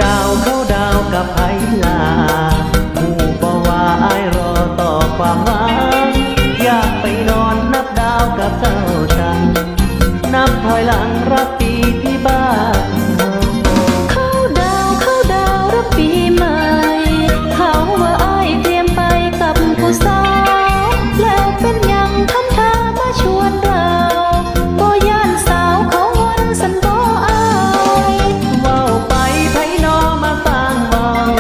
ດາວເຂົ້າດາວກັບໃຜລະ? ຮູ້ບໍ່ວ່າອ້າຍລໍຕໍ່ຄວາມຫວັງ ຢາກໄປນອນນັບດາວກັບເຈົ້າຊັ້ນ ນັບຖອຍຫຼັງຮັບປີທີ່ບ້ານເຮົາ. ເຂົ້າດາວ ເຂົ້າດາວຮັບປີໃໝ່ ເຂົາວ່າອ້າຍຕຽມໄປກັບຜູ້ສາວ ແລ້ວເປັນຫຍັງທຳທ່າມາຊວນດາວ ບໍ່ຢ້ານສາວເຂົາງອນຊັ້ນບໍ່ອ້າຍ? ເວົ້າໄປໃຜນໍມາສ້າງເວົ້າ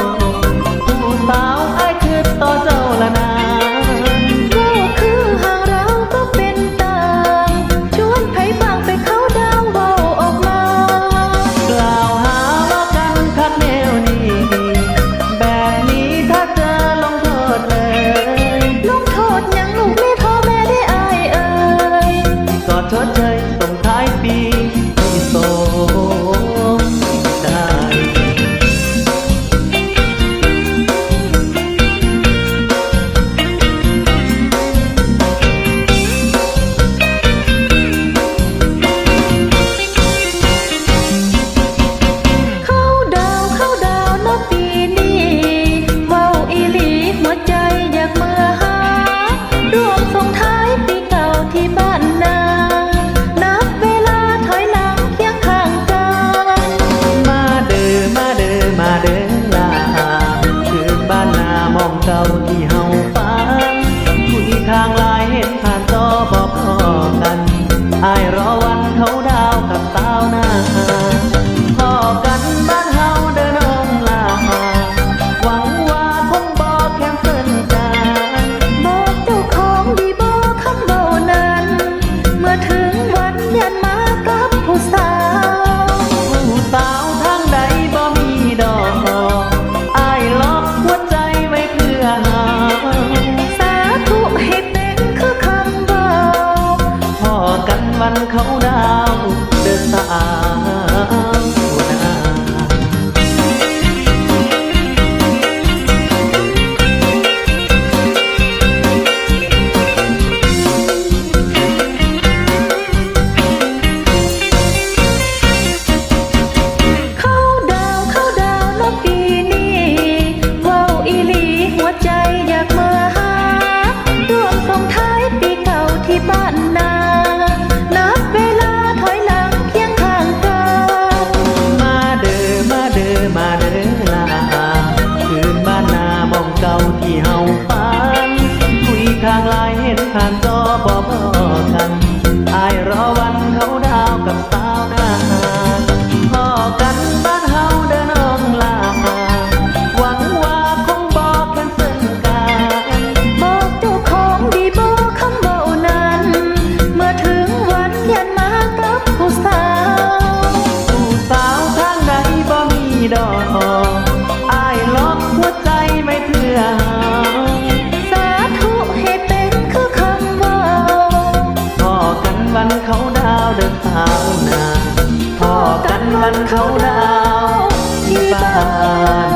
ຜູ້ສາວອ້າຍຄິດຕໍ່ເຈົ້າລະນາ. ເວົ້າຄືຫາງລາວກໍເປັນຕ່າງ ຊວນໃຜບ້າງໄປເຂົ້າດາວເວົ້າອອກມາ. ກ່າວຫາວ່າກັນຄັກແນວນີ້ ແບບນີ້ຖ້າເຈີລົງໂທດເລີຍ. ລົງໂທດຫຍັງລູກມີພໍ່ແມ່ເດ້ອ້າຍເອີຍ ກໍຊົດເຊີຍສົ່ງທ້າຍປີທີ່ໂສດໄດ້. ເຂົ້າດາວ ເຂົ້າດາວເນາະປີນີ້ ເວົ້າອີ່ຫຼີຫົວໃຈຢາກເມືອຫາ ຮ່ວມສົ່ງທ້າຍປີເກົ່າທີ່ບ້ານນາ ນັບເວລາຖອຍຫຼັງຄຽງຂ້າງກັນ. ມາເດີ ມາເດີ ມາເດີຫຼ້າ ຄືນບ້ານນາໝ່ອງເກົ່າທີ່ເຮົາຝັນ ຄຸຍທາງລາຍເຫັນຜ່ານຈໍບໍ່ພໍ້ກັນ ອ້າຍລໍວັນເຂົ້າດາວກັບສາວນາ ພໍ້ກັນບ້ານເຮົາເດີນ້ອງຫຼ້າ ຫວັງວ່າຄົງບໍ່ແຄນເຊິນກັນ. ບອກເຈົ້າຂອງດີບໍ່ຄຳເວົ້ານັ້ນ ເມື່ອເຖິງວັນຢ້ານມາກັບຜູ້ສາວ. ຜູ້ສາວທາງໃດບໍ່ມີດອກ ອ້າຍລັອກຫົວໃຈໄວ້ເພື່ອເຮົາ. ສາທຸໃຫ້ເປັນຄືຄຳເວົ້າ ພໍ້ກັນວັນເຂົ້າດາວເດີສາວນາ. ເຂົ້າດາວ ເຂົ້າດາວເນາະປີນີ້ ເວົ້າອີ່ຫຼີຫົວໃຈຢາກເມືອຫາ ຮ່ວມສົ່ງທ້າຍປີເກົ່າທີ່ບ້ານນາ ນັບເວລາຖອຍຫຼັງຄຽງຂ້າງກັນ. ມາເດີ ມາເດີ ມາເດີຫຼ້າ ຄືນບ້ານນາໝ່ອງເກົ່າທີ່ເຮົາຝັນ ຄຸຍຂ້າງລາຍເຫັນຜ່ານຈໍບໍ່ພໍ້ກັນ ອ້າຍລໍວັນເຂົ້າດາວກັບສາວນາ ພໍ້ກັນບ້ານເຮົາເດີນ້ອງຫຼ້າ ຫວັງວ່າຄົງບໍ່ແຄນເຊິນກັນ. ບອກເຈົ້າຂອງດີບໍ່ຄຳເວົ້ານັ້ນ ເມື່ອເຖິງວັນຢ້ານມາກັບຜູ້ສາວ. ຜູ້ສາວທາງໃດບໍ່ມີດອກ ອ້າຍລັອກຫົວໃຈໄວ້ເພື່ອເຮົາ. ສາທຸໃຫ້ເປັນຄືຄຳເວົ້າ ພໍ້ກັນວັນເຂົ້າດາວເດີສາວນາ ພໍ້ກັນວັນເຂົ້າດາວທີ່ບ້ານ